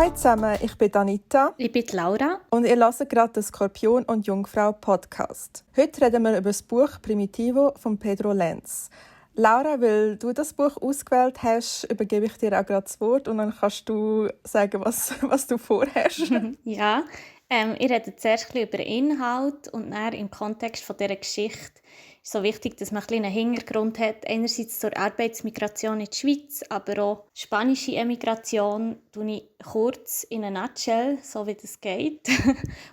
Hi zusammen, ich bin Anita. Ich bin Laura. Und ihr hört gerade den Skorpion und Jungfrau Podcast. Heute reden wir über das Buch Primitivo von Pedro Lenz. Laura, weil du das Buch ausgewählt hast, übergebe ich dir auch gerade das Wort und dann kannst du sagen, was du vorhast. Ja, ich rede zuerst ein bisschen über den Inhalt und dann im Kontext von dieser Geschichte ist so wichtig, dass man ein bisschen einen Hintergrund hat. Einerseits zur Arbeitsmigration in die Schweiz, aber auch spanische Emigration, tue ich kurz in a nutshell, so wie das geht,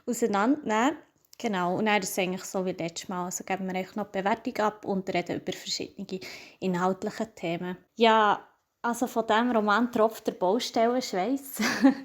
auseinandernehmen. Genau, und dann ist es eigentlich so wie letztes Mal. Also geben wir euch noch die Bewertung ab und reden über verschiedene inhaltliche Themen. Ja, also von diesem Roman tropft der Baustellenschweiss.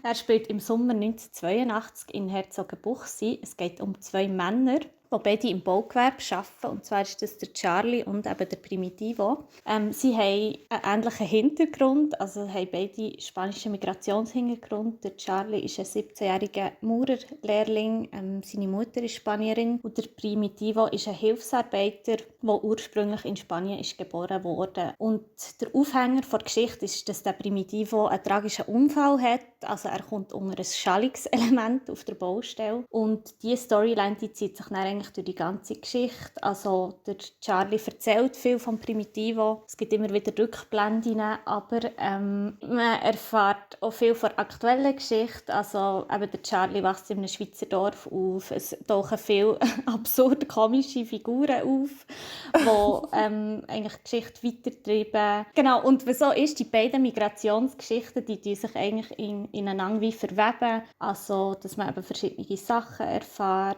Er spielt im Sommer 1982 in Herzogenbuchsee. Es geht um zwei Männer, die beide im Baugewerbe arbeiten. Und zwar ist das der Charlie und eben der Primitivo. Sie haben einen ähnlichen Hintergrund, also haben beide spanischen Migrationshintergrund. Der Charlie ist ein 17-jähriger Maurerlehrling, seine Mutter ist Spanierin und der Primitivo ist ein Hilfsarbeiter, der ursprünglich in Spanien ist geboren wurde. Und der Aufhänger der Geschichte ist, dass der Primitivo einen tragischen Unfall hat, also er kommt unter ein Schallungselement auf der Baustelle und diese Storyline die zieht sich dann eigentlich durch die ganze Geschichte. Also der Charlie erzählt viel vom Primitivo, es gibt immer wieder Rückblenden, aber man erfährt auch viel von der aktuellen Geschichte. Also eben der Charlie wächst in einem Schweizer Dorf auf, es tauchen viele absurde, komische Figuren auf, die eigentlich die Geschichte weitertreiben. Genau, und wieso ist, die beiden Migrationsgeschichten, die sich eigentlich ineinander wie verweben, also dass man eben verschiedene Sachen erfährt.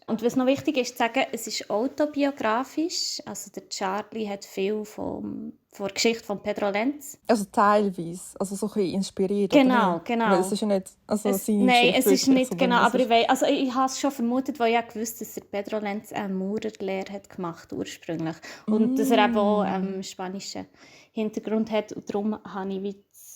Und was noch wichtig ist zu sagen, es ist autobiografisch. Also der Charlie hat viel von der Geschichte von Pedro Lenz. Also teilweise, also so ein bisschen inspiriert. Genau, oder? genau. Weil es ist ja nicht seine nein, Geschichte. es ist nicht genau, aber ist... ich habe es schon vermutet, weil ich wusste, dass der Pedro Lenz eine Maurerlehre hat gemacht ursprünglich und dass er eben auch spanischen Hintergrund hat und darum habe ich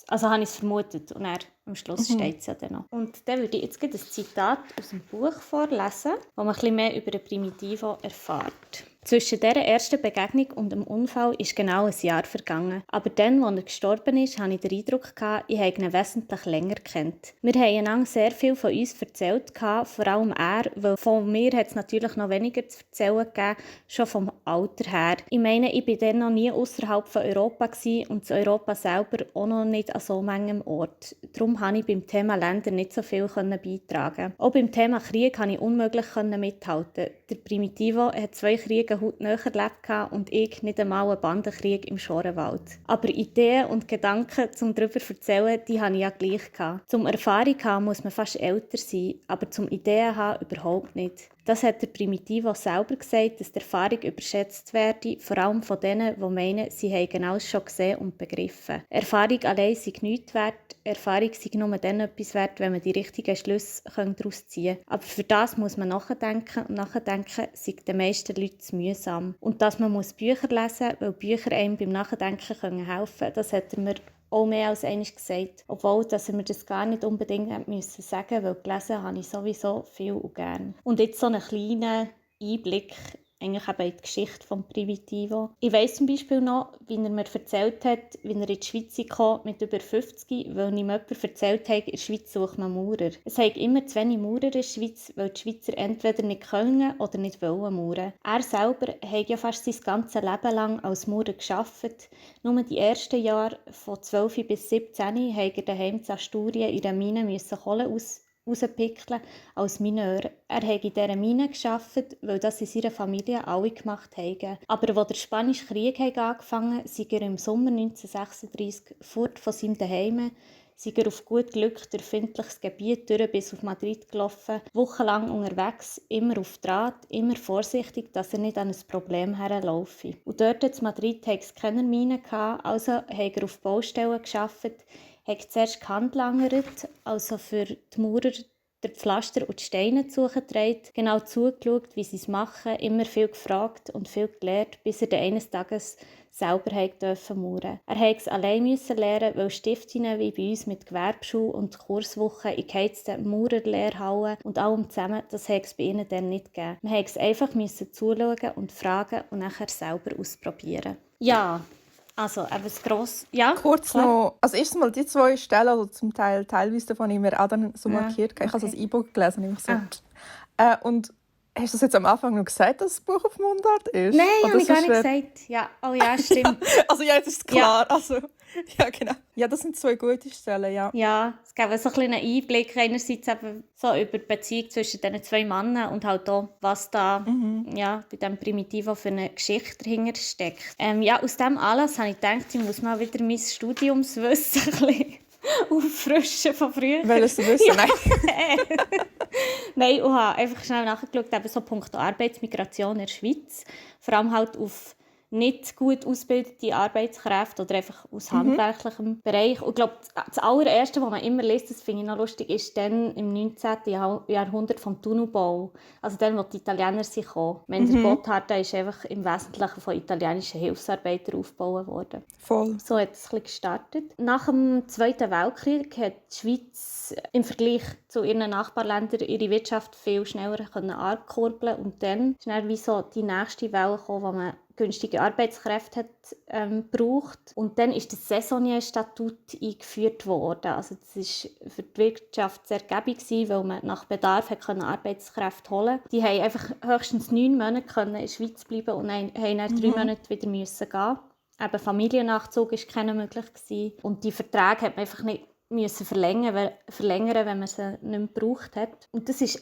es vermutet und am Schluss steht es ja dann noch. Und dann würde ich jetzt ein Zitat aus dem Buch vorlesen, wo man ein bisschen mehr über den Primitivo erfährt. Zwischen dieser ersten Begegnung und dem Unfall ist genau ein Jahr vergangen. Aber dann, als er gestorben ist, hatte ich den Eindruck, ich habe ihn wesentlich länger gekannt. Wir haben einander sehr viel von uns erzählt, vor allem er, weil von mir hat es natürlich noch weniger zu erzählen gegeben, schon vom Alter her. Ich meine, ich war dann noch nie außerhalb von Europa und zu Europa selber auch noch nicht an so manchem Ort. Darum konnte ich beim Thema Länder nicht so viel beitragen. Auch beim Thema Krieg konnte ich unmöglich mithalten. Der Primitivo hat 2 Kriege hautnah erlebt und ich nicht einmal einen Bandenkrieg im Schorenwald. Aber Ideen und Gedanken, um darüber zu erzählen, die hatte ich ja gleich. Zum Erfahrung haben muss man fast älter sein, aber zum Ideen haben überhaupt nicht. Das hat der Primitivo selber gesagt, dass die Erfahrung überschätzt werde, vor allem von denen, die meinen, sie hätten alles schon gesehen und begriffen. Erfahrung allein sei nichts wert, Erfahrung sei nur dann etwas wert, wenn man die richtigen Schlüsse daraus ziehen kann. Aber für das muss man nachdenken und nachdenken sei den meisten Leuten zu mühsam. Und dass man Bücher lesen muss, weil Bücher einem beim Nachdenken helfen können, das hat er mir auch mehr als einmal gesagt. Obwohl, dass er mir das gar nicht unbedingt sagen musste, weil gelesen habe ich sowieso viel und gerne. Und jetzt so einen kleinen Einblick eigentlich eben in die Geschichte des Primitivo. Ich weiss zum Beispiel noch, wie er mir erzählt hat, wie er in die Schweiz kam mit über 50, weil ihm jemand erzählt hat, in der Schweiz sucht man Maurer. Es gibt immer zu wenig Maurer in der Schweiz, weil die Schweizer entweder nicht können oder nicht wollen mauern. Er selber hat ja fast sein ganzes Leben lang als Maurer gearbeitet. Nur die ersten Jahre, von 12 bis 17, musste er daheim in Asturien in der Mine Kohle rauspickeln als Mineur. Er hat in dieser Mine gearbeitet, weil das in seiner Familie alle gemacht haben. Aber als der Spanische Krieg angefangen hat, sei er im Sommer 1936 fort von seinem Zuhause, sei er auf gut Glück durch findliches Gebiet durch bis auf Madrid gelaufen, wochenlang unterwegs, immer auf Draht, immer vorsichtig, dass er nicht an ein Problem herlaufe. Und dort in Madrid hatte es keine Mine, also hat er auf Baustellen gearbeitet, hat zuerst gehandlangert, also für die Maurer der Pflaster und die Steine zu suchen getragen, genau zugeschaut, wie sie es machen, immer viel gefragt und viel gelernt, bis er dann eines Tages selber mauern. Er musste es allein lernen, weil Stiftungen wie bei uns mit Gewerbeschule und Kurswochen in geheizten Maurerlehrhallen und allem zusammen, das hat es bei ihnen dann nicht gegeben. Man musste es einfach zuschauen und fragen und nachher selber ausprobieren. Ja, Also eben das grosse... Ja, Kurz klar. noch, also erstmal die 2 Stellen, also zum Teil teilweise davon habe ich mir auch dann so Ja, markiert. Ich habe okay. das E-Book gelesen und ich so... Ah. Und hast du das jetzt am Anfang noch gesagt, dass das Buch auf Mundart ist? Nein, Oder habe ich gar sonst nicht wär- gesagt. Ja, oh ja, stimmt. Also ja, jetzt ist es klar. Also, ja, genau. Ja, das sind 2 gute Stellen, ja. Ja, es gab so ein bisschen einen Einblick einerseits eben so über die Beziehung zwischen diesen 2 Männern und halt auch, was da ja, bei diesem Primitivo für eine Geschichte dahinter steckt. Ja, aus diesem Anlass habe ich gedacht, ich muss mal wieder mein Studiumswissen ein bisschen auffrischen von früher. Welches Wissen? Ja. Nein. Nein, ich habe einfach schnell nachgeschaut, eben so punkto Arbeitsmigration in der Schweiz, vor allem halt auf nicht gut ausgebildete Arbeitskräfte oder einfach aus handwerklichem Bereich. Und ich glaube, das allererste, was man immer liest, das finde ich noch lustig, ist dann im 19. Jahrhundert vom Tunnelbau. Also dann, wo die Italiener sind gekommen. Der Gotthard der ist einfach im Wesentlichen von italienischen Hilfsarbeitern aufgebaut worden. Voll. So hat es ein bisschen gestartet. Nach dem Zweiten Weltkrieg hat die Schweiz im Vergleich zu ihren Nachbarländern ihre Wirtschaft viel schneller ankurbeln. Und dann ist dann wie so die nächste Welle gekommen, wo man günstige Arbeitskräfte hat gebraucht. Und dann ist das Saisonnier-Statut eingeführt worden. Also das war für die Wirtschaft sehr gäbig, weil man nach Bedarf Arbeitskräfte holen konnte. Die haben einfach höchstens 9 Monate in der Schweiz bleiben und haben dann 3 Monate wieder müssen gehen. Eben Familiennachzug war keine möglich. Und die Verträge hat man einfach nicht müssen verlängern, wenn man sie nicht mehr gebraucht hat. Und das ist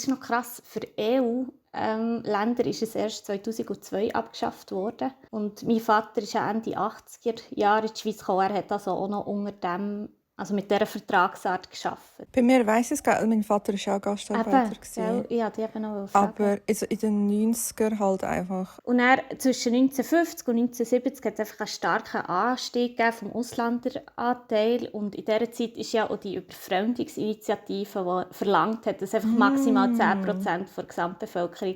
noch krass, für EU-Länder ist es erst 2002 abgeschafft worden. Und mein Vater ist ja Ende 80er Jahre in die Schweiz gekommen. Er hat also auch noch mit dieser Vertragsart gearbeitet. Bei mir weiss ich es gar nicht. Mein Vater war auch Gastarbeiter. Ja, die haben noch fragen. Aber also in den 90er halt einfach. Und dann, zwischen 1950 und 1970 hat es einfach einen starken Anstieg vom Ausländeranteil. Und in dieser Zeit ist ja auch die Überfremdungsinitiative, die verlangt hat, dass einfach maximal 10% der Gesamtbevölkerung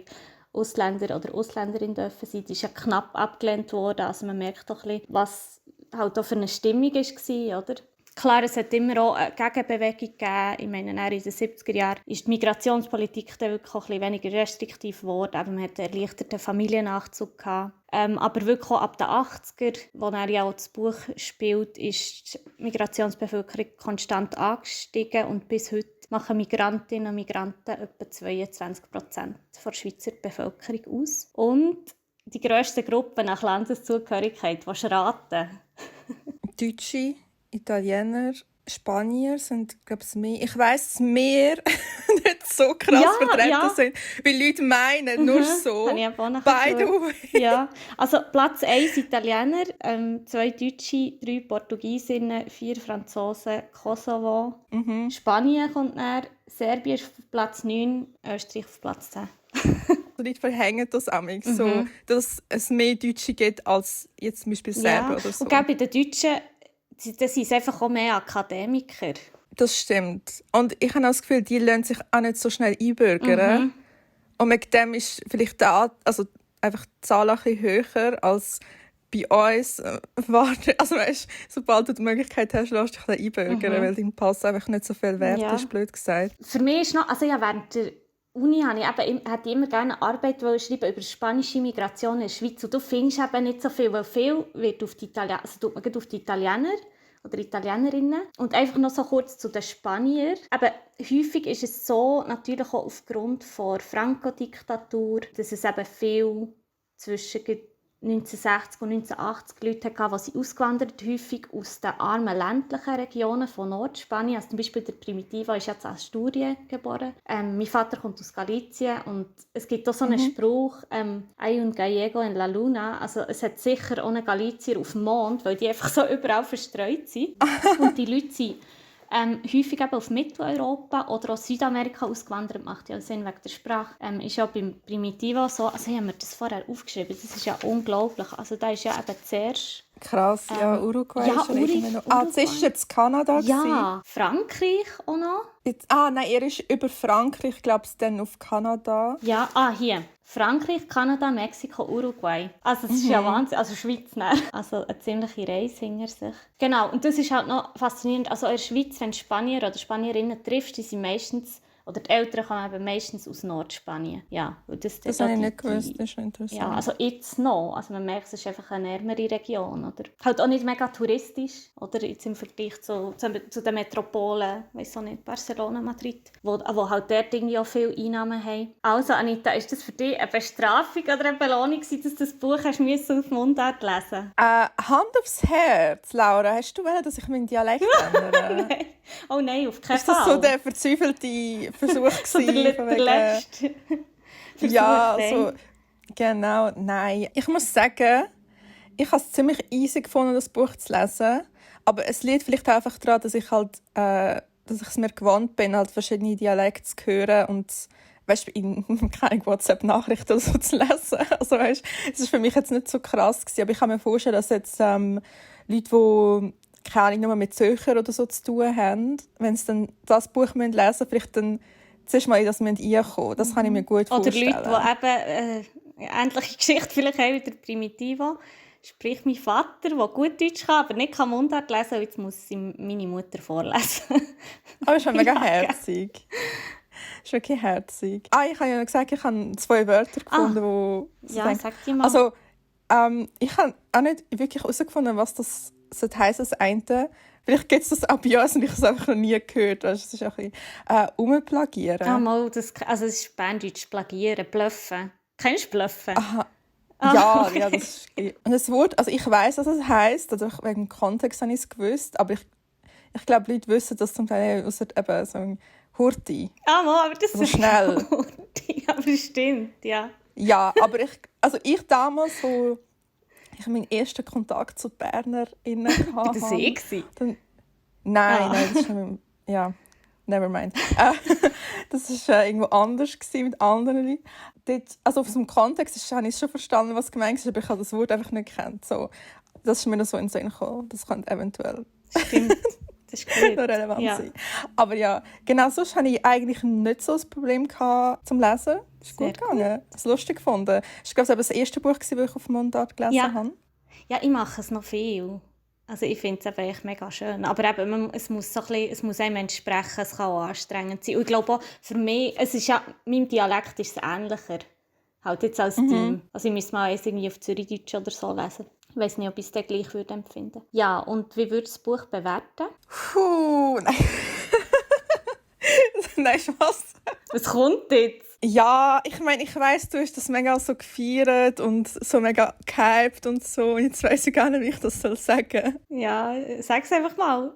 Ausländer oder Ausländerin dürfen sein. Das ist ja knapp abgelehnt worden. Also man merkt doch ein bisschen, was halt auch für eine Stimmung war, oder? Klar, es hat immer auch eine Gegenbewegung gegeben. Ich meine, in den 70er Jahren ist die Migrationspolitik dann wirklich auch ein bisschen weniger restriktiv geworden. Aber man hatte einen erleichterten Familiennachzug gehabt. Aber wirklich auch ab den 80er, wo er ja auch das Buch spielt, ist die Migrationsbevölkerung konstant angestiegen. Und bis heute machen Migrantinnen und Migranten etwa 22% der Schweizer Bevölkerung aus. Und die grösste Gruppe nach Landeszugehörigkeit, willst du raten? Deutsche, Italiener, Spanier sind, glaube ich, mehr. Ich weiss, dass mehr nicht so krass vertreten sind, weil Leute meinen, nur so. Habe ich auch By the way. Ja, also Platz 1 Italiener, 2 Deutsche, 3 Portugiesinnen, 4 Franzosen, Kosovo. Spanien kommt näher, Serbien ist auf Platz 9, Österreich auf Platz 10. So Leute verhängen das amigs so, dass es mehr Deutsche gibt als jetzt zum Beispiel Serben oder so. Und bei den Deutschen, das sind einfach auch mehr Akademiker. Das stimmt. Und ich habe auch das Gefühl, die lassen sich auch nicht so schnell einbürgern. Und mit dem ist vielleicht also einfach die Zahl ein bisschen höher als bei uns. Also weißt, sobald du die Möglichkeit hast, lass dich dann einbürgern, weil dein Pass einfach nicht so viel wert ist, blöd gesagt. Für mich ist noch, also ja, während der Uni hatte ich immer gerne Arbeit schreiben über spanische Migration in der Schweiz. Und du findest eben nicht so viel, weil viel wird auf die Italiener oder Italienerinnen. Und einfach noch so kurz zu den Spaniern. Aber häufig ist es so, natürlich auch aufgrund der Franco-Diktatur, dass es eben viel zwischen 1960 und 1980 Leute hatten, die ausgewandert sind, häufig aus den armen ländlichen Regionen von Nordspanien. Also zum Beispiel der Primitivo ist jetzt in Asturien geboren. Mein Vater kommt aus Galicien und es gibt auch so einen Spruch, «Hay un gallego en la luna». Also es hat sicher auch einen Galicier auf dem Mond, weil die einfach so überall verstreut sind. Und die Leute sind häufig eben auf Mitteleuropa oder aus Südamerika ausgewandert, macht ja Sinn wegen der Sprache. Ist ja beim Primitivo so, also ich habe mir das vorher aufgeschrieben, das ist ja unglaublich. Also da ist ja eben zuerst... Krass, ja, Uruguay ist schon irgendwie noch... Uruguay. Das war jetzt Kanada. Ja, Frankreich auch noch. Nein, er ist über Frankreich, glaube ich, dann auf Kanada. Ja, hier. Frankreich, Kanada, Mexiko, Uruguay. Also das ist ja Wahnsinn. Also Schweiz nicht. Also eine ziemliche Reise hinter sich. Genau, und das ist halt noch faszinierend. Also in der Schweiz, wenn du Spanier oder Spanierinnen triffst, die sind meistens Oder die Eltern kommen eben meistens aus Nordspanien. Ja, weil das habe ich nicht gewusst, das ist interessant. Ja, also jetzt noch. Also man merkt, es ist einfach eine ärmere Region. Oder halt auch nicht mega touristisch. Oder jetzt im Vergleich zu den Metropolen, weiss auch nicht, Barcelona, Madrid, wo halt dort irgendwie auch viele Einnahmen haben. Also Anita, ist das für dich eine Bestrafung oder eine Belohnung, dass du das Buch hast auf Mundart lesen? Hand aufs Herz, Laura. Hast du wollen, dass ich meinen Dialekt ändere? Nein. Oh nein, auf keinen Ist das Fall. so der verzweifelte Versuch so der letzte Versuch? Ja, so, genau, nein. Ich muss sagen, ich habe es ziemlich easy gefunden, das Buch zu lesen. Aber es liegt vielleicht einfach daran, dass ich halt, dass ich es mir gewohnt bin, halt verschiedene Dialekte zu hören und weißt, in keine WhatsApp-Nachrichten oder so zu lesen. Also weißt, es war für mich jetzt nicht so krass gewesen, aber ich kann mir vorstellen, dass jetzt Leute, die keine Ahnung, nur mit Zürcher oder so zu tun haben, wenn sie dann das Buch lesen müssen, vielleicht dann zuerst mal in das reinkommen. Das kann ich mir gut vorstellen. Oder Leute, die eben ähnliche Geschichte vielleicht haben wie der Primitivo. Sprich, mein Vater, der gut Deutsch kann, aber nicht Mundart lesen, und jetzt muss sie meine Mutter vorlesen. Aber es ist schon mega herzig. Das ist wirklich herzig. Ich habe ja noch gesagt, ich habe 2 Wörter gefunden, wo... Ja, sag die mal. Also, ich habe auch nicht wirklich herausgefunden, was das heisst, das eine. Vielleicht gibt es das auch bei uns und ich habe es einfach noch nie gehört. Es ist auch ein bisschen umplagieren. Mal, es ist Berndeutsch, plagieren, bluffen. Kennst du bluffen? Aha. Ja, okay. Ja, das ist... Und das Wort, also ich weiss, was es heisst, also wegen dem Kontext habe ich es gewusst, aber ich glaube, Leute wissen das zum Teil außer eben so ein Hurti. Aber das also ist schnell. Hurti, aber das stimmt, ja. Ja, aber ich damals, wo ich meinen ersten Kontakt zu BernerInnen hatte. War das Nein, das ist nicht ja, never mind. Das war irgendwo anders mit anderen Leuten. Dort, also auf so einem Kontext habe ich schon verstanden, was gemeint ist, aber ich habe das Wort einfach nicht gekannt. So, das ist mir noch so in den Sinn gekommen. Das könnte eventuell Stimmt. Das ist gut. noch relevant sein. Aber ja, genau, sonst hatte ich eigentlich nicht so ein Problem zum Lesen. Es ist gut gegangen. Ich habe es lustig gefunden. Das war, glaube ich, das erste Buch, das ich auf Mundart gelesen habe. Ja, ich mache es noch viel. Also ich finde es echt mega schön. Aber eben, es muss einem entsprechen, es kann auch anstrengend sein. Und ich glaube auch, für mich, meinem Dialekt ist es ähnlicher. Halt jetzt als Team. Also ich müsste mal irgendwie auf Zürichdeutsch oder so lesen. Ich weiss nicht, ob ich es dann gleich empfinden würde. Ja, und wie würdest du das Buch bewerten? Nein. Nein, was? Was kommt jetzt? Ja, ich meine, ich weiss, du hast das mega so gefeiert und so mega gehypt und so. Und jetzt weiss ich gar nicht, wie ich das sagen soll. Ja, sag es einfach mal.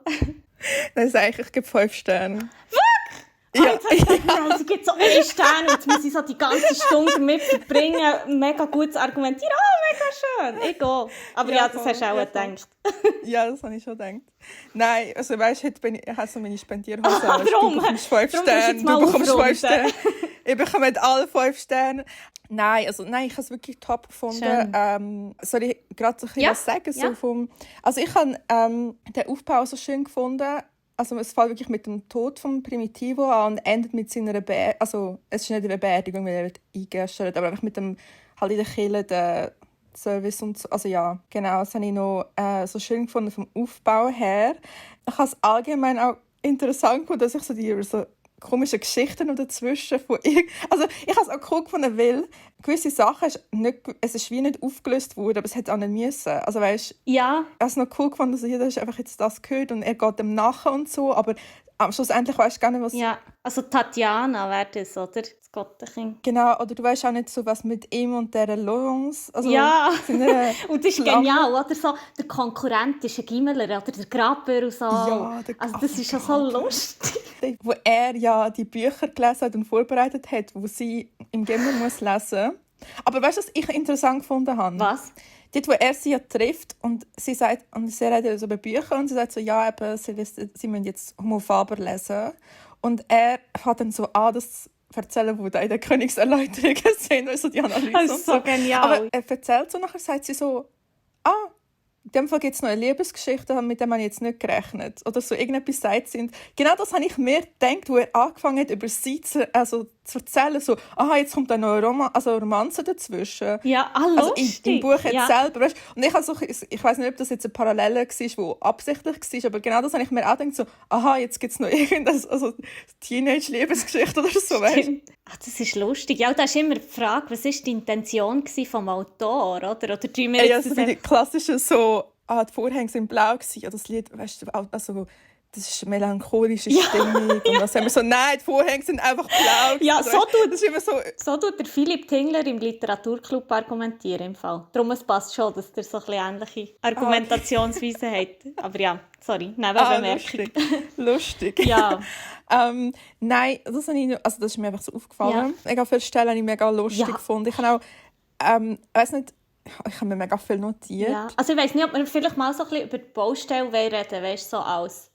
Nein, ich gebe 5 Sterne. Ja. Sie gibt so 1 Stern und jetzt muss ich so die ganze Stunde damit verbringen, mega gut zu argumentieren. Mega schön, ich gehe. Aber ja, das hast du auch gedacht. Ja, das habe ich schon gedacht. Nein, also weißt du, heute ich habe so meine Spendierhose. Warum? Du bekommst 5 Sterne, du bekommst 5 Sterne. Ich bekomme alle 5 Sterne. Nein, ich habe es wirklich top gefunden. Soll ich gerade ein bisschen was sagen? So also ich habe den Aufbau so schön gefunden. Also es fängt wirklich mit dem Tod von Primitivo an und endet mit seiner Beerdigung. Also es ist nicht eine Beerdigung, weil er wird eingeäschert, aber einfach mit dem halt in der Kirche, der Service und so. Also ja, genau, das habe ich noch so schön gefunden vom Aufbau her. Ich habe es allgemein auch interessant gefunden, dass ich so komische Geschichten noch dazwischen von also ich habe es auch cool gefunden, weil gewisse Sachen es ist wie nicht aufgelöst worden, aber es hätte auch nicht müssen. Also weißt, ja. Ich habe es noch cool gefunden, dass jeder ist einfach jetzt das gehört und er geht dem nachher und so, aber schlussendlich weißt du gar nicht, was... Ja, also Tatjana wäre das, oder? Das Gottenkind. Genau, oder du weißt auch nicht so, was mit ihm und dieser Laurence... Also, ja, und das ist genial, oder? So, der Konkurrent ist ein Gimmeler oder der Grabber und so. Ja, also das ist ja so lustig. Wo er ja die Bücher gelesen hat und vorbereitet hat, die sie im Gimmer muss lesen. Aber weißt du, was ich interessant gefunden habe? Was? Dort, wo er sie ja trifft und sie redet so über Bücher und sie sagt so, ja, eben, sie müssen jetzt Homo Faber lesen. Und er fängt dann so an, das zu erzählen, wo da in den Königserläuterungen sind, also die Analyse. Das ist so genial. Aber er erzählt so, nachher sagt sie so, in dem Fall gibt es noch eine Liebesgeschichte, mit der man jetzt nicht gerechnet. Oder so irgendetwas sagt sie. Und genau das habe ich mir gedacht, wo er angefangen hat, über sie zu zu erzählen, so, jetzt kommt dann noch eine Romanze dazwischen. Ja, Also lustig. im Buch jetzt selber. Weißt? Und ich weiss nicht, ob das jetzt eine Parallele war, die absichtlich war, aber genau das habe ich mir auch gedacht, so, jetzt gibt es noch irgendeine Teenage-Liebesgeschichte oder so. Weißt? Das ist lustig. Ja, da ist immer die Frage, was war die Intention vom Autor, oder? Oder tun wir jetzt die klassischen so, die Vorhänge sind blau gewesen, ja, das Lied, weißt du, also das ist eine melancholische Stimmung. Und dann sagen wir so, nein, die Vorhänge sind einfach blau. Ja, also, das ist immer so tut der Philipp Tingler im Literaturclub argumentieren. Im Fall. Darum es passt schon, dass der so ein bisschen ähnliche Argumentationsweise hat. Aber ja, sorry, Nebenbemerkung. Lustig. Ja. Nein, das ist mir einfach so aufgefallen. Ja. Mega viele Stellen habe ich mega lustig gefunden. Ich habe auch, weiss nicht, ich habe mir mega viel notiert. Ja. Also ich weiss nicht, ob wir vielleicht mal so ein bisschen über die Baustelle reden, weißt, so als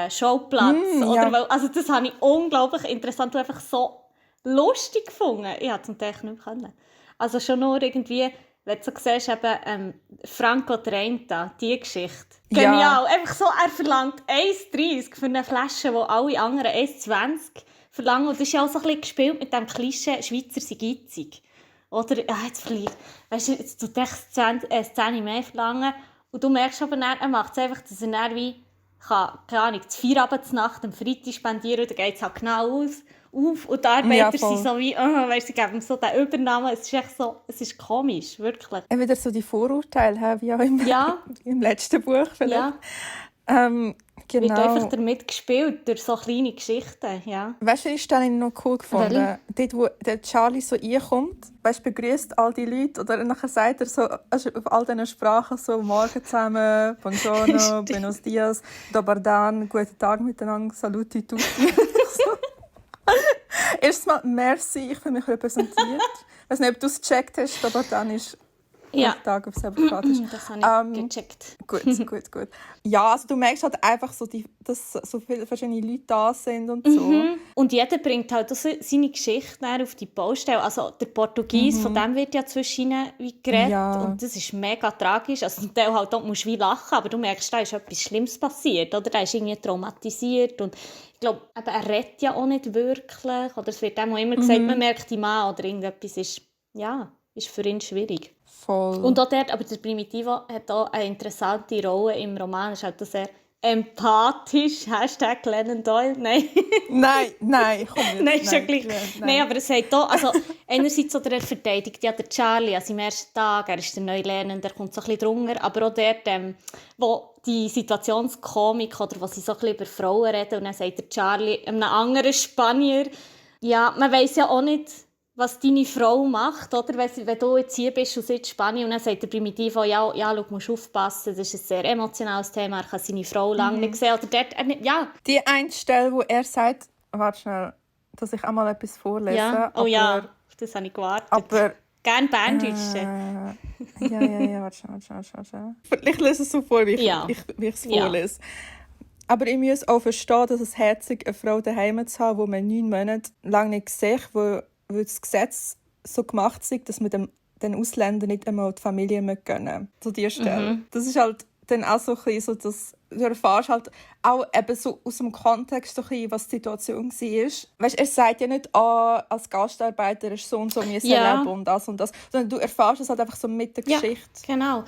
Schauplatz. Oder weil, also das habe ich unglaublich interessant und einfach so lustig gefunden. Ich konnte es zum Teil nicht mehr. Also schon nur irgendwie, wenn du so siehst, eben, Franco Trenta, die Geschichte. Genial. Ja. Einfach so, er verlangt 1,30 für eine Flasche, wo alle anderen 1,20 verlangen. Und das ist ja auch so ein bisschen gespielt mit dem Klischee, Schweizer sind geizig. Oder, jetzt verliert. Weißt du, jetzt tut er 10 mehr verlangen. Und du merkst aber dann, er macht es einfach, dass er dann wie keine Ahnung, das Feierabendnacht am Freitag spendieren, da geht es halt genau auf. Und die Arbeiter sind so wie, weißt, sie geben so den Übernahmen. Es ist echt so, es ist komisch, wirklich. Wieder so die Vorurteile, wie auch im letzten Buch vielleicht. Ja. Genau. Wird einfach damit gespielt, durch so kleine Geschichten. Ja. Weißt du, ich habe noch cool gefunden. Dort, wo der Charlie so reinkommt, weißt, begrüßt all die Leute oder nachher sagt er so, also auf all diesen Sprachen so «Morgen zusammen», «Buongiorno», «Buenos dias», «Dobar dan», «Guten Tag miteinander», «Saluti tutti». Erstmal «Merci», ich fühle mich repräsentiert. Ich weiß nicht, ob du es gecheckt hast, «Dobar dan» ist Tag auf Selbstkratisch. Das habe ich gecheckt. Gut. Ja, also du merkst halt einfach so, dass so viele verschiedene Leute da sind und so. Und jeder bringt halt seine Geschichte auf die Baustelle. Also der Portugies, von dem wird ja zwischen ihnen wie geredet. Ja. Und das ist mega tragisch. Also zum Teil halt, musst du wie lachen, aber du merkst, da ist etwas Schlimmes passiert. Oder? Der ist irgendwie traumatisiert. Und ich glaube, er redet ja auch nicht wirklich. Oder es wird auch immer gesagt, man merkt ihn an oder irgendetwas ist für ihn schwierig. Voll. Und auch dort, aber der Primitivo hat auch eine interessante Rolle im Roman. Er ist halt sehr empathisch. # Glennon Doyle. Nein. Nein, komm jetzt. Nein, ist ja gleich. Nein, aber es hat auch, also einerseits oder er verteidigt ja der Charlie an seinem ersten Tag. Er ist der Neulernende, der kommt so ein bisschen drunter. Aber auch dort, wo die Situationskomik oder wo sie so ein bisschen über Frauen reden und dann sagt der Charlie einem anderen Spanier, ja, man weiss ja auch nicht, was deine Frau macht, oder? Wenn du jetzt hier bist und sitzt in Spanien und dann sagt der Primitivo, ja, schau, musst aufpassen, das ist ein sehr emotionales Thema, er kann seine Frau lange nicht sehen. Oder dort, Die eine Stelle, wo er sagt, warte schnell, dass ich einmal etwas vorlese. Ja. Oh ja, das habe ich gewartet. Aber gerne Berndeutsch. Ja, warte. Ich lese es so vor, wie ich es vorlese. Aber ich muss auch verstehen, dass es herzig eine Frau daheim zu haben, die man 9 Monate lang nicht sieht, weil das Gesetz so gemacht ist, dass man den Ausländern nicht einmal die Familie gönnen zu dieser Stelle. Das ist halt dann auch so ein bisschen so, dass du erfährst halt auch eben so aus dem Kontext so ein bisschen, was die Situation war. Weißt, er sagt ja nicht, als Gastarbeiter ist so und so leben und das, sondern du erfährst es halt einfach so mit der Geschichte. Genau.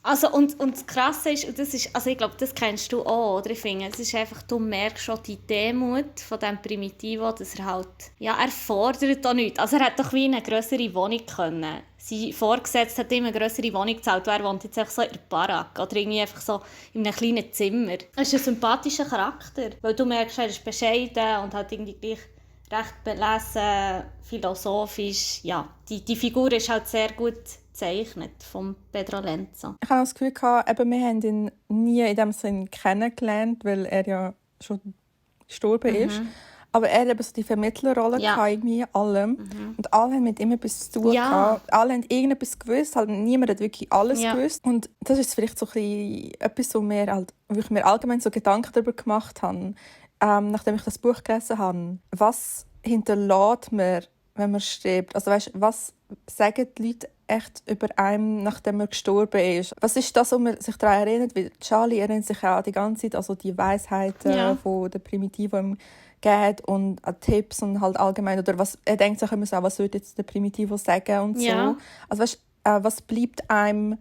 Also, und das Krasse ist, und das ist, also ich glaube, das kennst du auch, oder? Ich finde, es ist einfach, du merkst schon die Demut von diesem Primitivo, dass er halt, er fordert auch nichts. Also er hat doch wie eine grössere Wohnung können. Sein Vorgesetzter hat ihm eine grössere Wohnung gezahlt, er wohnt jetzt einfach so in der Barack oder irgendwie einfach so in einem kleinen Zimmer. Er ist ein sympathischer Charakter, weil du merkst, er ist bescheiden und hat irgendwie gleich recht belesen, philosophisch. Ja, die Figur ist halt sehr gut gezeichnet von Pedro Lenz. Ich habe das Gefühl gehabt, wir haben ihn nie in dem Sinne kennengelernt, weil er ja schon gestorben ist. Aber er hat eben so die Vermittlerrolle irgendwie in allem. Und alle haben mit ihm etwas zu tun gehabt. Alle haben irgendetwas gewusst, halt niemand hat wirklich alles gewusst. Und das ist vielleicht so ein bisschen etwas, wo ich mir allgemein so Gedanken darüber gemacht habe, nachdem ich das Buch gelesen habe. Was hinterlässt man, wenn man stirbt? Also weißt, was sagen die Leute echt über einen, nachdem er gestorben ist? Was ist das, wo man sich daran erinnert? Weil Charlie erinnert sich auch die ganze Zeit an die Weisheiten von der Primitivo im gibt und an Tipps und halt allgemein, oder was, er denkt sich immer so, was würde jetzt der Primitivo sagen und so. Ja. Also weißt, was bleibt einem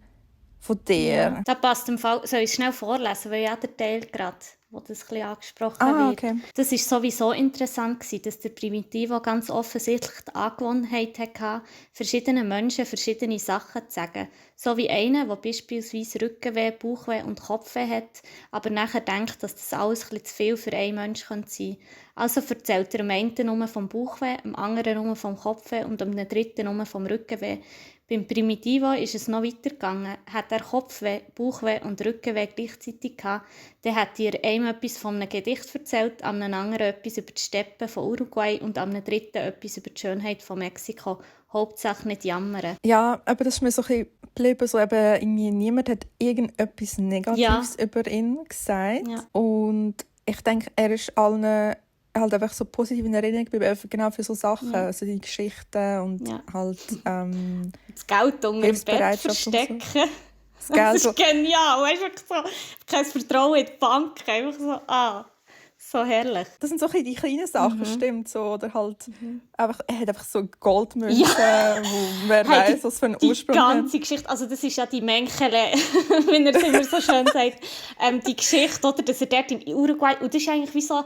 von dir? Ja. Da passt im Fall, soll ich es schnell vorlesen, weil ja der Teil gerade, wo das ein bisschen angesprochen wird. Okay. Das war sowieso interessant gewesen, dass der Primitivo ganz offensichtlich die Angewohnheit hatte, verschiedenen Menschen verschiedene Sachen zu sagen. So wie einer, der beispielsweise Rückenweh, Bauchweh und Kopfweh hat, aber nachher denkt, dass das alles ein bisschen zu viel für einen Menschen sein könnte. Also erzählt er dem einen nur vom Bauchweh, dem anderen nur vom Kopfweh und dem dritten nur vom Rückenweh. Beim Primitivo ist es noch weitergegangen. Hat er Kopfweh, Bauchweh und Rückenweh gleichzeitig gehabt, dann hat er einem etwas von einem Gedicht erzählt, an einem anderen etwas über die Steppen von Uruguay und an einem dritten etwas über die Schönheit von Mexiko. Hauptsache nicht jammern. Ja, aber das ist mir so ein bisschen geblieben, so eben irgendwie niemand hat irgendetwas Negatives über ihn gesagt. Ja. Und ich denke, er ist allen halt einfach so positiv in Erinnerung geblieben, genau für so Sachen, also die Geschichten und halt das Geld unter dem Bett verstecken. So. Das ist genial, weißt du, so, kein Vertrauen in die Bank, einfach so, so herrlich. Das sind so die kleinen Sachen, stimmt, so, oder halt einfach, er hat einfach so Goldmünzen, wo wer weiß, was für einen Ursprung hat. Die ganze Geschichte, also das ist ja die Menkele, wie er es immer so schön sagt, die Geschichte, oder, dass er dort in Uruguay, und das ist eigentlich wie so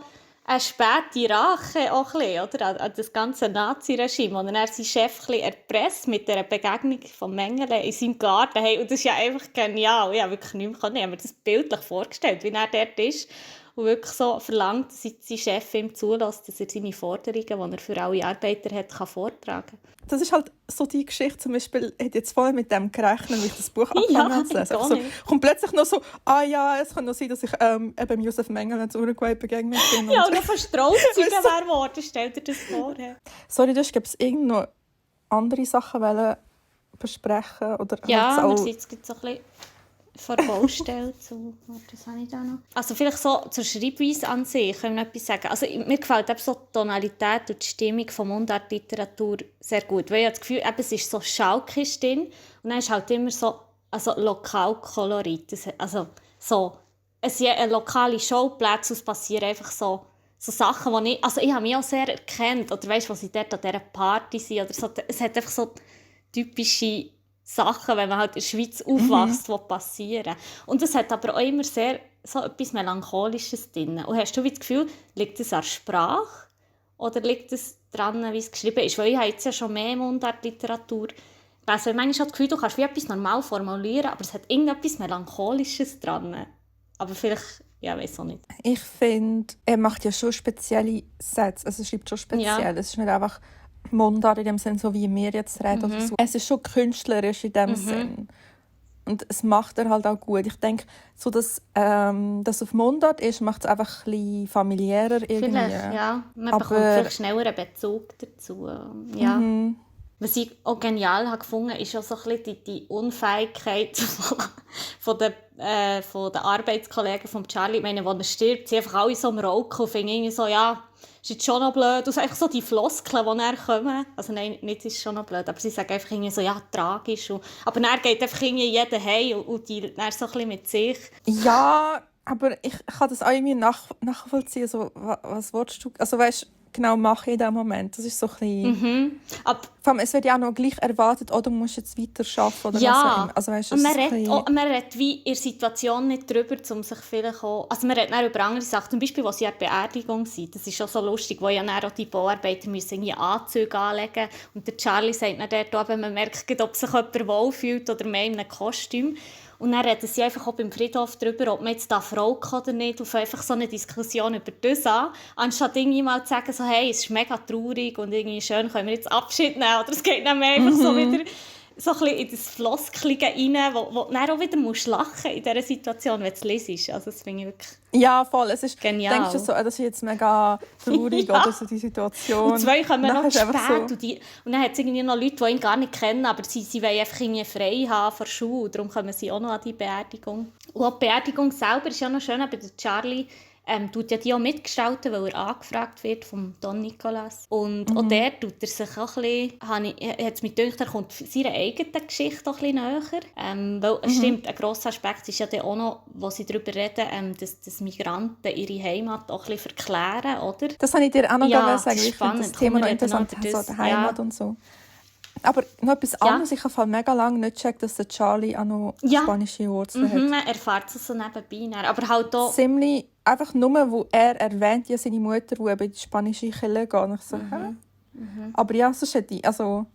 eine späte Rache auch ein bisschen, oder, an das ganze Nazi-Regime, und er seinen Chef ein erpresst mit dieser Begegnung von Mengele in seinem Garten. Hey, und das ist ja einfach genial. Ich habe wirklich nicht mehr, ich habe mir das bildlich vorgestellt, wie er dort ist und wirklich so verlangt, dass sein Chef ihm zulässt, dass er seine Forderungen, die er für alle Arbeiter hat, vortragen kann. Das ist halt so die Geschichte, zum Beispiel, ich hätte jetzt voll mit dem gerechnet, wie ich das Buch angefangen zu lesen. Also, kommt plötzlich noch so, es kann noch sein, dass ich eben Josef Mengele zu Uruguay begegnet bin. Ja, und noch verstrautzeugen wäre geworden, stell dir das vor. Sorry, du hast irgend noch andere Sachen besprechen? Oder ja, einerseits gibt es auch ein bisschen vor Baustelle zu. Was habe ich da noch? Also vielleicht so zur Schreibweise an sich, können wir noch etwas sagen. Also mir gefällt eben so die Tonalität und die Stimmung von Mundartliteratur sehr gut. Weil ich habe das Gefühl, es ist so schalkisch drin und dann ist halt immer so Lokalkolorit. Also so, es sind lokale Showplätze, es passieren einfach so Sachen, die ich habe mich auch sehr erkannt. Oder weißt du, was sie dort an dieser Party sind. Oder so, es hat einfach so typische Sachen, wenn man halt in der Schweiz aufwächst, die passieren. Und es hat aber auch immer sehr so etwas Melancholisches drin. Und hast du das Gefühl, liegt es an der Sprache oder liegt es daran, wie es geschrieben ist? Weil ich habe jetzt ja schon mehr Mundartliteratur gelesen. Manchmal habe ich das Gefühl, du kannst wie etwas normal formulieren, aber es hat irgendetwas Melancholisches dran. Aber vielleicht, ja, weiß auch nicht. Ich finde, er macht ja schon spezielle Sätze. Also er schreibt schon speziell. Ja. Es ist nicht einfach Mundart in dem Sinn, so wie wir jetzt reden. Oder so. Es ist schon künstlerisch in dem Sinn. Und es macht er halt auch gut. Ich denke, so dass das auf Mundart ist, macht es einfach ein bisschen familiärer irgendwie. Vielleicht, ja. Man bekommt vielleicht schneller einen Bezug dazu. Ja. Was ich auch genial habe gefunden, ist auch so ein bisschen die Unfähigkeit von den Arbeitskollegen von Charlie. Ich meine, als er stirbt, sind einfach alle so am Rauchen und finden irgendwie so, ja, ist jetzt schon noch blöd. Und einfach so die Floskeln, die dann kommen. Also nein, nicht ist schon noch blöd, aber sie sagen einfach irgendwie so, ja, tragisch. Aber dann geht einfach irgendwie jeder heim und die dann so ein bisschen mit sich. Ja, aber ich kann das auch irgendwie nachvollziehen. So, was willst du? Also weißt, genau mache ich in diesem Moment. Das ist so ein bisschen... Vor allem, es wird ja auch noch gleich erwartet, du musst jetzt weiter arbeiten oder was auch immer. Also, weißt, man redet wie in der Situation nicht drüber, um sich vielleicht auch... Also man redet dann über andere Sachen, zum Beispiel, was ja eine Beerdigung sind. Das ist schon so lustig, wo ja dann auch die Bauarbeiter müssen Anzüge anlegen und der Charlie sagt dann dort, wenn man merkt, ob sich jemand wohlfühlt oder mehr in einem Kostüm. Und dann reden sie einfach auch beim Friedhof darüber, ob man jetzt rauchen oder nicht, auf einfach so eine Diskussion über das an, anstatt irgendwie mal zu sagen, so, hey, es ist mega traurig und irgendwie schön, können wir jetzt Abschied nehmen, oder es geht dann mehr einfach so wieder so ein bisschen in das Floskelige rein, wo du dann auch wieder musst lachen in dieser Situation, wenn du es liest. Also das finde ich wirklich ja, voll. Es ist genial. Denkst du so, das ist jetzt mega traurig oder so die Situation. Und zwei kommen noch spät so. und dann hat es irgendwie noch Leute, die ihn gar nicht kennen, aber sie wollen einfach irgendwie frei haben von der Schule. Darum kommen sie auch noch an die Beerdigung. Und auch die Beerdigung selber ist ja noch schön, bei Charlie tut ja die auch mitgestalten, weil er angefragt wird vom Don Nicolas. Und auch der tut er sich auch ein bisschen, hat es mir gedacht, er kommt seiner eigenen Geschichte auch ein bisschen näher. Weil es stimmt, ein grosser Aspekt ist ja dann auch noch, wo sie darüber reden, dass Migranten ihre Heimat auch ein bisschen verklären, oder? Das wollte ich dir auch noch sagen. Das Ich finde das spannend. Thema noch interessant, so die Heimat und so. Aber noch etwas anderes, ich habe mega lange nicht gecheckt, dass der Charlie auch noch spanische Wurzeln hat. Man erfährt es so nebenbei. Aber halt auch... Ziemlich, einfach nur, wo er erwähnt ja seine Mutter, die eben in die spanische Kirche geht. Und ich so, Aber ja, sonst hätte ich, also...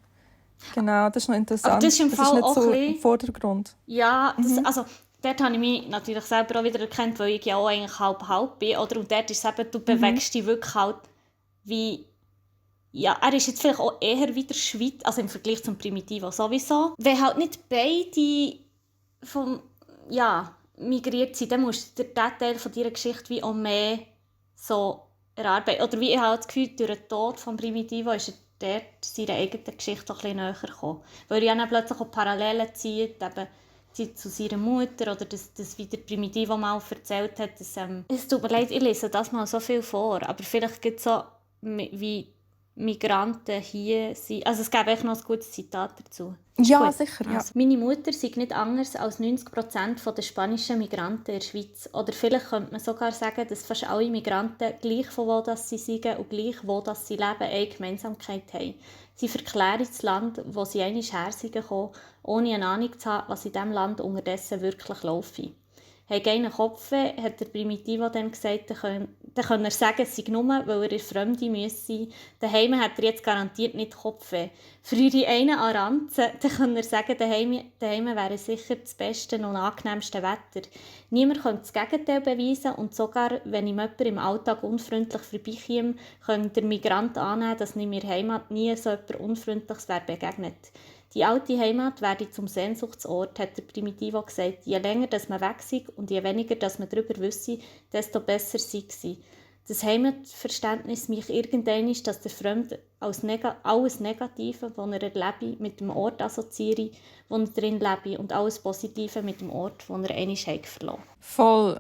Genau, das ist noch interessant. Aber das ist im Fall nicht auch so im Vordergrund. Ja, also... Dort habe ich mich natürlich selber auch wieder erkannt, weil ich ja auch eigentlich halb bin. Oder? Und dort ist es eben, du bewegst dich wirklich halt wie... Ja, er ist jetzt vielleicht auch eher wie der Schweiz, also im Vergleich zum Primitivo sowieso. Wenn halt nicht beide migriert sind, dann musst du den Teil von deiner Geschichte wie auch mehr so erarbeiten. Oder wie ich halt das Gefühl, durch den Tod von Primitivo ist er dort seiner eigenen Geschichte auch ein bisschen näher gekommen. Weil er dann plötzlich auch Parallelen zieht, eben zu seiner Mutter oder das wie der Primitivo mal erzählt hat. Dass, es tut mir leid, ich lese das mal so viel vor, aber vielleicht gibt es so wie Migranten hier sind. Also es gäbe echt noch ein gutes Zitat dazu. Ja, gut. sicher. Ja. Also, meine Mutter sei nicht anders als 90% der spanischen Migranten in der Schweiz. Oder vielleicht könnte man sogar sagen, dass fast alle Migranten, gleich von wo das sie sind und gleich wo das sie leben, eine Gemeinsamkeit haben. Sie verklären das Land, wo sie einmal her sind gekommen, ohne eine Ahnung zu haben, was in diesem Land unterdessen wirklich laufe. Haben einen Kopfweh, hat der Primitivo dann gesagt, dann kann er sagen, es sei nur, weil er in Fremde müsse. Daheim hat er jetzt garantiert nicht Kopfweh. Für ihre einen Aranzen, dann kann er sagen, daheim wäre sicher das beste und angenehmste Wetter. Niemand könnte das Gegenteil beweisen und sogar, wenn ihm jemand im Alltag unfreundlich vorbeikäme, könnte der Migrant annehmen, dass in meiner Heimat nie so etwas Unfreundliches wäre begegnet. Die alte Heimat werde zum Sehnsuchtsort, hat der Primitivo gesagt. Je länger dass man weg sei und je weniger dass man darüber wisse, desto besser sei sie. Das Heimatverständnis mich irgendwann ist, dass der Fremde alles Negative, das er erlebe, mit dem Ort assoziiere, wo er drin lebe, und alles Positive mit dem Ort, wo er einmal verloren. Voll.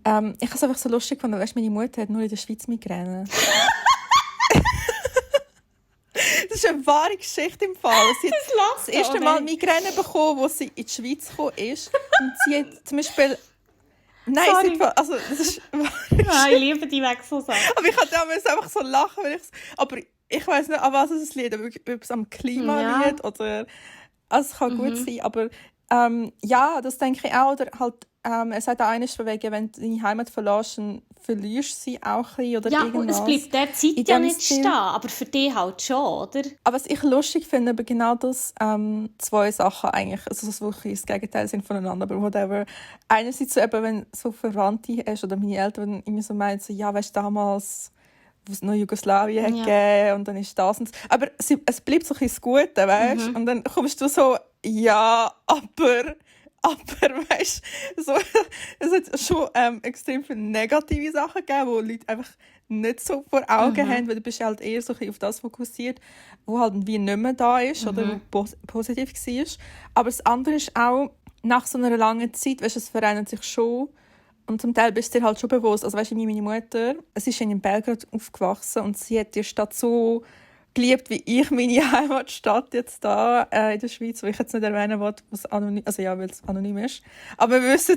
Ich habe es einfach so lustig gefunden, weißt, meine Mutter hat nur in der Schweiz Migräne. Das ist eine wahre Geschichte im Fall. Sie hat das erste Mal Migräne bekommen, als sie in die Schweiz gekommen ist. Und sie hat zum Beispiel... Nein, also das ist... Ich liebe die Wechselsachen. Aber ich hatte damals einfach so lachen, aber ich weiss nicht, an was es liegt, ob es am Klima liegt oder... Also es kann gut sein, aber ja, das denke ich auch. Oder halt, er sagt auch eines von wegen, wenn du deine Heimat verlässt, dann verlierst du sie auch ein bisschen oder ja, irgendwas. Ja, es bleibt der Zeit ja nicht stehen, aber für dich halt schon, oder? Aber was ich lustig finde, aber genau das, zwei Sachen eigentlich, also das wirklich das Gegenteil sind voneinander, aber whatever. Einerseits so eben, wenn so Verwandte hast oder meine Eltern, wenn immer so meinen, so, ja, weißt du, damals, wo es noch Jugoslawien hat gegeben und dann ist das und das. Aber es bleibt so ein bisschen das Gute, weißt du? Und dann kommst du so, ja, aber weißt du, so, es hat schon extrem viele negative Sachen gegeben, wo Leute einfach nicht so vor Augen haben, weil du bist halt eher so ein bisschen auf das fokussiert, wo halt wie nicht mehr da ist oder wo positiv war. Aber das andere ist auch, nach so einer langen Zeit, weißt du, es verändert sich schon. Und zum Teil bist du dir halt schon bewusst, also weißt du, meine Mutter, sie ist in Belgrad aufgewachsen und sie hat die Stadt so geliebt, wie ich meine Heimatstadt jetzt da in der Schweiz, wo ich jetzt nicht erwähnen will, was anonym, also ja, weil es anonym ist. Aber wir wissen,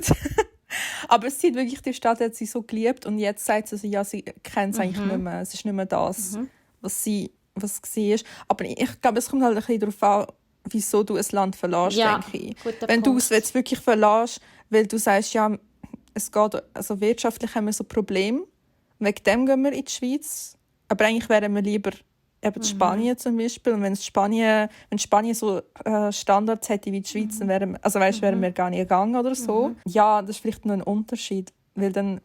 aber sie hat wirklich die Stadt, hat sie so geliebt und jetzt sagt sie, ja, sie kennt es eigentlich nicht mehr. Es ist nicht mehr das, was war. Aber ich glaube, es kommt halt ein bisschen darauf an, wieso du ein Land verlässt, denke ich. Wenn du es jetzt wirklich verlässt, weil du sagst, ja, es geht, also wirtschaftlich haben wir so Probleme, wegen dem gehen wir in die Schweiz, aber eigentlich wären wir lieber eben Spanien zum Beispiel. Und wenn Spanien so Standards hätte wie die Schweiz, dann wären wir gar nicht gegangen oder so. Ja, das ist vielleicht noch ein Unterschied, weil dann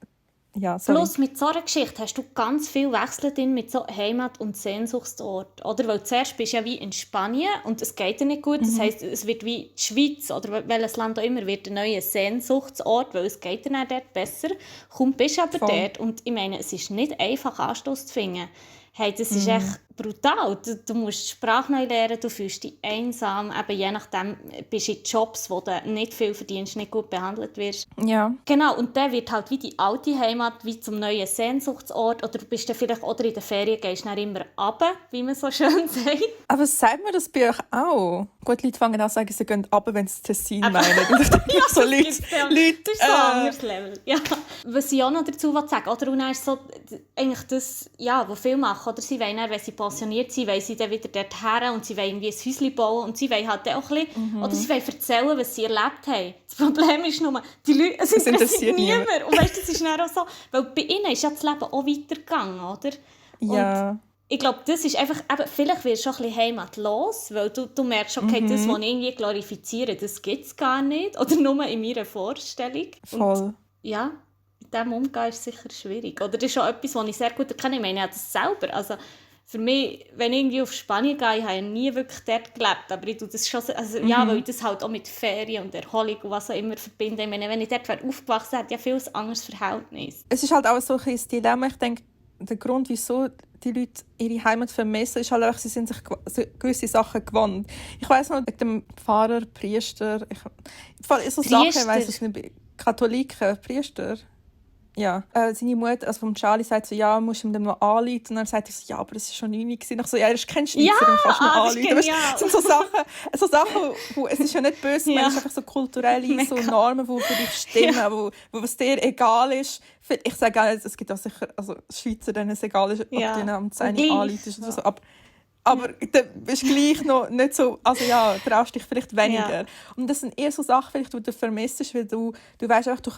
Plus, mit so einer Geschichte hast du ganz viel Wechsel drin mit so Heimat- und Sehnsuchtsort. Oder? Weil zuerst bist du ja wie in Spanien und es geht dir nicht gut. Das heisst, es wird wie die Schweiz oder welches Land auch immer wird ein neuer Sehnsuchtsort, weil es geht dir dann dort besser. Kaum bist du aber dort. Und ich meine, es ist nicht einfach, Anschluss zu finden. Hey, das ist echt, brutal. Du musst die Sprache neu lernen, du fühlst dich einsam. Eben je nachdem bist du in Jobs, wo du nicht viel verdienst, nicht gut behandelt wirst. Ja. Genau, und dann wird halt wie die alte Heimat wie zum neuen Sehnsuchtsort. Oder du bist dann vielleicht oder in den Ferien gehst dann immer runter, wie man so schön sagt. Aber sagt man das bei euch auch? Gut, Leute fangen an zu sagen, sie gehen runter, wenn sie Tessin meinen. Und ich denke, so Leute, das ist so ein anderes Level. Ja. Was ich auch noch dazu sagen, oder? Und dann ist so, eigentlich das, ja, was viele machen, oder? Sie wollen dann, wenn sie pensioniert sind, wollen sie dann wieder dorthin und sie wollen irgendwie ein Häuschen bauen und sie wollen halt auch ein bisschen, oder sie wollen erzählen, was sie erlebt haben. Das Problem ist nur, die Leute, es interessiert niemand. Und weißt du, das ist dann auch so, weil bei ihnen ist ja das Leben auch weitergegangen, oder? Ja. Und ich glaube, das ist einfach, eben, vielleicht wirst du schon ein bisschen heimatlos, weil du merkst, okay, das, was ich irgendwie glorifiziere, das gibt es gar nicht. Oder nur in meiner Vorstellung. Voll. Und, ja, mit dem umgehen ist sicher schwierig. Oder das ist schon etwas, was ich sehr gut erkenne. Ich meine, ich habe das selber. Also, für mich, wenn ich irgendwie auf Spanien gehe, ich habe nie wirklich dort gelebt, aber ich tue das schon, also, ja, weil ich das halt auch mit Ferien und Erholung und was auch immer verbinde. Ich meine, wenn ich dort aufgewachsen wäre, hätte ich ja viel anderes Verhältnis. Es ist halt auch so ein Dilemma. Ich denke, der Grund, wieso die Leute ihre Heimat vermissen, ist halt einfach, sie sind sich gewisse Sachen gewohnt. Ich weiss noch, wegen dem Pfarrer, Priester, so Sachen, ich weiss es nicht, Katholiken, Priester. Ja. Seine Mutter, also vom Charlie, sagt so, ja, musst du ihm dann noch anrufen. Und dann sagt er so, ja, aber es war schon 9 Uhr. Ich so, ja, er ist kein Schweizer, dann kannst du noch anrufen. Das sind so Sachen, wo, es ist ja nicht böse, es ist einfach so kulturelle so Normen, die für dich stimmen, wo es dir egal ist. Ich sage auch, es gibt auch sicher also Schweizer, denen es egal ist, ob du ihnen am 10 Uhr anrufst oder so. Aber du bist gleich noch nicht so, also ja, traust dich vielleicht weniger. Ja. Und das sind eher so Sachen, vielleicht, die du vermisst, weil du weißt einfach, du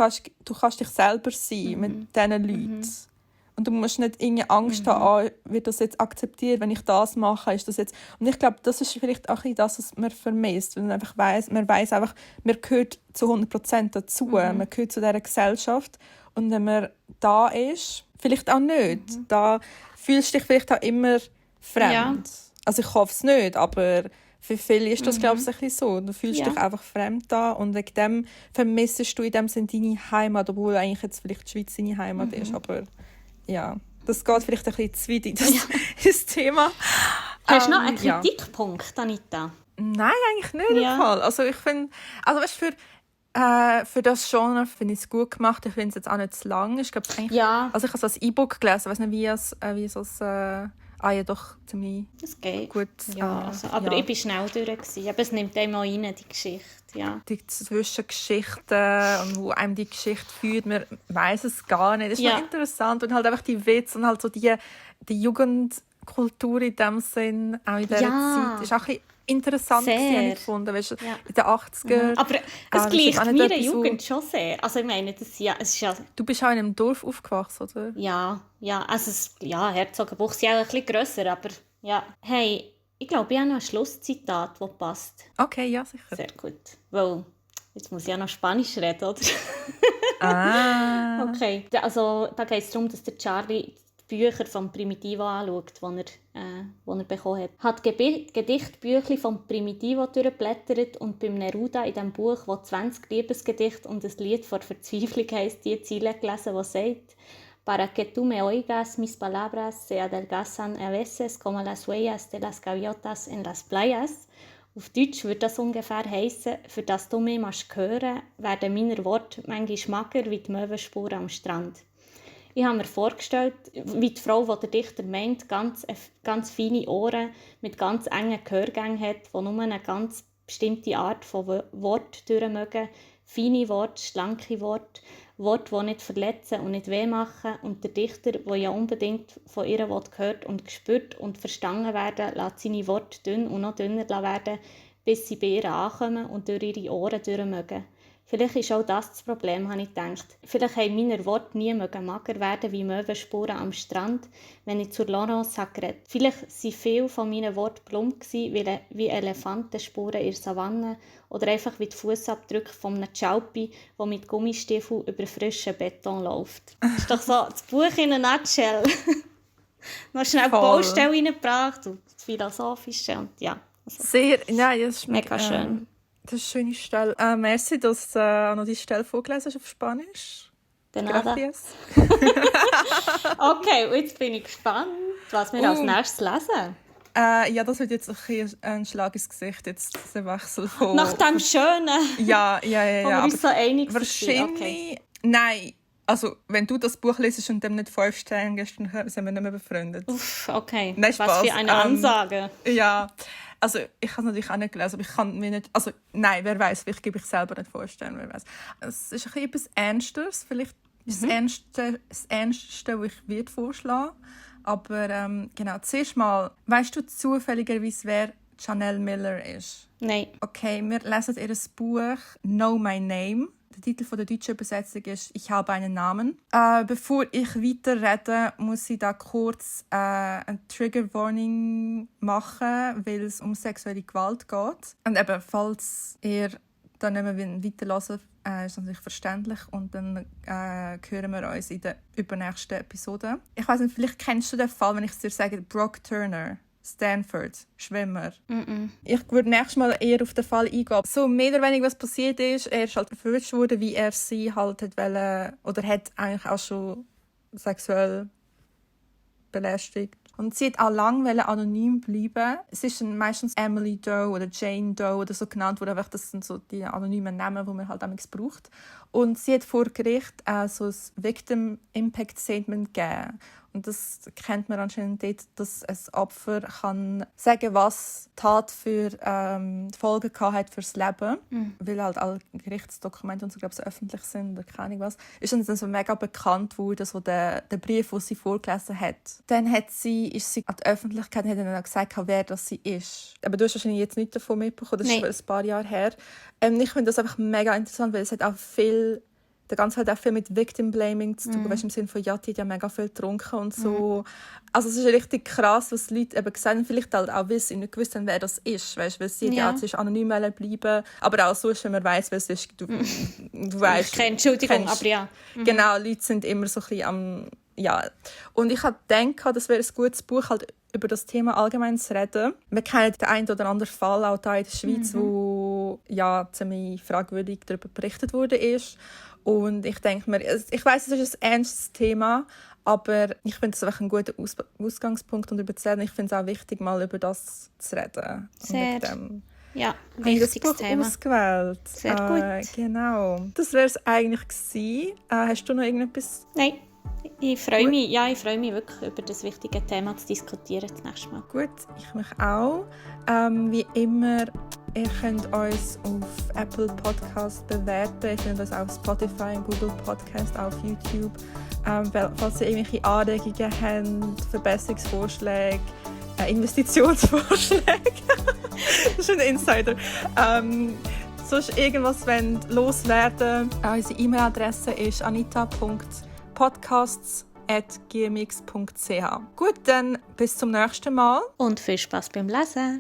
kannst dich selber sein mit diesen Leuten. Und du musst nicht irgendwie Angst haben, wird das jetzt akzeptiert, wenn ich das mache, ist das jetzt... Und ich glaube, das ist vielleicht auch das, was man vermisst, weil man einfach weiss einfach, man gehört zu 100% dazu, man gehört zu dieser Gesellschaft. Und wenn man da ist, vielleicht auch nicht, da fühlst du dich vielleicht auch immer fremd. Ja. Also ich hoffe es nicht, aber für viele ist das, glaube ich, ein bisschen so. Du fühlst dich einfach fremd da und wegen dem vermissest du in dem Sinne deine Heimat, obwohl eigentlich jetzt vielleicht die Schweiz deine Heimat ist. Aber ja, das geht vielleicht ein bisschen zu weit, das Thema. Hast du noch einen Kritikpunkt, Anita? Nein, eigentlich nicht im Fall. Also ich finde, also weißt, für das Genre finde ich es gut gemacht. Ich finde es jetzt auch nicht zu lang. Ich glaube, also ich habe so ein E-Book gelesen, ich weiß nicht, wie es ja, doch ziemlich gut. Ja, aber ich war schnell durch. Aber es nimmt einem auch rein, die Geschichte. Ja. Die Zwischengeschichten, wo einem die Geschichte führt, man weiss es gar nicht. Das ist noch interessant. Und halt einfach die Witze und halt so die Jugendkultur in dem Sinn, auch in dieser Zeit, ist auch ein bisschen interessant gefunden, weißt du, in den 80ern. Aber es gleicht meiner Jugend schon sehr. Also ich meine, es ist ja... Du bist auch in einem Dorf aufgewachsen, oder? Ja, also Herzogenbuch ist ja auch ein bisschen grösser, aber ja. Hey, ich glaube, ich habe noch ein Schlusszitat, das passt. Okay, ja, sicher. Sehr gut, weil jetzt muss ich ja noch Spanisch reden, oder? Okay, also da geht es darum, dass der Charlie Bücher vom Primitivo anschaut, die er bekommen hat Gedichtbüchli vom Primitivo durchgeblättert und beim Neruda in dem Buch, wo 20 Liebesgedichte und ein Lied vor Verzweiflung heisst, die Ziele gelesen, die sagt «Para que tú me oigas, mis palabras se adelgazan a veces como las huellas de las gaviotas en las playas». Auf Deutsch würde das ungefähr heissen, «Für das du mich hören, werden meine Worte manchmal mager wie die Möwenspuren am Strand». Ich habe mir vorgestellt, wie die Frau, die der Dichter meint, ganz feine Ohren mit ganz engen Gehörgängen hat, die nur eine ganz bestimmte Art von Wort durchmögen. Feine Worte, schlanke Worte, Worte, die nicht verletzen und nicht weh machen. Und der Dichter, der ja unbedingt von ihr gehört und gespürt und verstanden werden, lässt seine Worte dünn und noch dünner werden, bis sie bei ihr ankommen und durch ihre Ohren durchmögen. Vielleicht ist auch das Problem, habe ich gedacht. Vielleicht haben meine Worte nie mager werden wie Möwenspuren am Strand, wenn ich zur Laurence geredet habe. Vielleicht waren viele von meinen Worten plump wie Elefantenspuren in der Savanne oder einfach wie die Fußabdrücke von einem Chalpi, der mit Gummistiefeln über frischen Beton läuft. Das ist doch so das Buch in einer Nutshell. Noch schnell die Baustelle reingebracht und das Philosophische und ja. Also, sehr, nein, das ist mega schön. Das ist eine schöne Stelle. Merci, dass du noch die Stelle vorgelesen hast auf Spanisch. De nada. Gracias. Okay, und jetzt bin ich gespannt, was wir als nächstes lesen. Ja, das wird jetzt ein Schlag ins Gesicht, jetzt der Wechsel von... Nach dem Schönen, Ja. wo wir uns so einig wahrscheinlich... sind. Okay. Nein, also wenn du das Buch lesest und dem nicht 5 Sterne gibst, dann sind wir nicht mehr befreundet. Uff, okay. Nein, was für eine Ansage. Ja, also ich habe es natürlich auch nicht gelesen, aber ich kann mir nicht... Also nein, wer weiß, vielleicht gebe ich selber nicht 5 Sterne, wer weiß. Es ist ein bisschen etwas Ernstes, vielleicht ist das Ernsteste, was ich würde vorschlagen. Aber genau, zuerst mal, weißt du zufälligerweise, wer Janelle Miller ist? Nein. Okay, wir lesen ihr Buch «Know My Name». Der Titel von der deutschen Übersetzung ist «Ich habe einen Namen». Bevor ich weiterrede, muss ich da kurz eine Trigger Warning machen, weil es um sexuelle Gewalt geht. Und eben, falls ihr dann nicht mehr weiterhören, ist natürlich verständlich. Und dann hören wir uns in der übernächsten Episode. Ich weiss nicht, vielleicht kennst du den Fall, wenn ich es dir sage, Brock Turner. Stanford, Schwimmer. Ich würde nächstes Mal eher auf den Fall eingehen. So mehr oder weniger, was passiert ist, er ist halt verwirrt worden, wie er sie halt wollte, oder hat eigentlich auch schon sexuell belästigt. Und sie hat auch lange anonym bleiben. Es ist dann meistens Emily Doe oder Jane Doe oder so genannt worden. Das sind so die anonymen Namen, die man halt damals braucht. Und sie hat vor Gericht so ein Victim Impact Statement gegeben. Und das kennt man anscheinend dort, dass ein Opfer kann sagen, was die Tat für Folgen hat fürs Leben. Weil halt alle Gerichtsdokumente und so, glaube ich, so öffentlich sind oder keine Ahnung was. Ist dann so mega bekannt worden, so der Brief, den sie vorgelesen hat. Dann ist sie an die Öffentlichkeit und hat dann gesagt, wer das sie ist. Aber du hast wahrscheinlich jetzt nicht davon mitbekommen, das ist schon ein paar Jahre her. Ich finde das einfach mega interessant, weil es hat auch viel... Der Ganze hat auch viel mit Victim Blaming zu tun. Weißt, im Sinne von, ja, die hat ja mega viel getrunken und so. Also es ist richtig krass, was die Leute eben gesagt haben. Vielleicht halt auch, weil sie nicht gewusst haben, wer das ist. Weißt, weil sie ja anonym bleiben. Aber auch so ist, wenn man weiss, wer es ist. Du weißt. Entschuldigung, aber ja. Genau, Leute sind immer so ein bisschen am... Ja. Und ich habe gedacht, das wäre ein gutes Buch, halt über das Thema allgemein zu reden. Wir kennen den einen oder anderen Fall auch hier in der Schweiz, wo ja ziemlich fragwürdig darüber berichtet wurde. Und ich denke mir, ich weiss, es ist ein ernstes Thema, aber ich finde es ein guter Ausgangspunkt und überzeugen. Ich finde es auch wichtig, mal über das zu reden. Sehr. Ja, wichtiges Thema. Thema ausgewählt. Sehr gut. Genau. Das wäre es eigentlich gewesen. Hast du noch irgendetwas? Nein. Ich freue mich wirklich, über das wichtige Thema zu diskutieren das nächste Mal. Gut, ich mich auch. Wie immer, ihr könnt uns auf Apple Podcast bewerten. Ihr findet uns auf Spotify, Google Podcast, auf YouTube. Falls ihr irgendwelche Anregungen habt, Verbesserungsvorschläge, Investitionsvorschläge. Das ist ein Insider. Sonst irgendwas loswerden. Unsere E-Mail-Adresse ist anita.podcasts@gmx.ch. Gut, dann bis zum nächsten Mal. Und viel Spaß beim Lesen.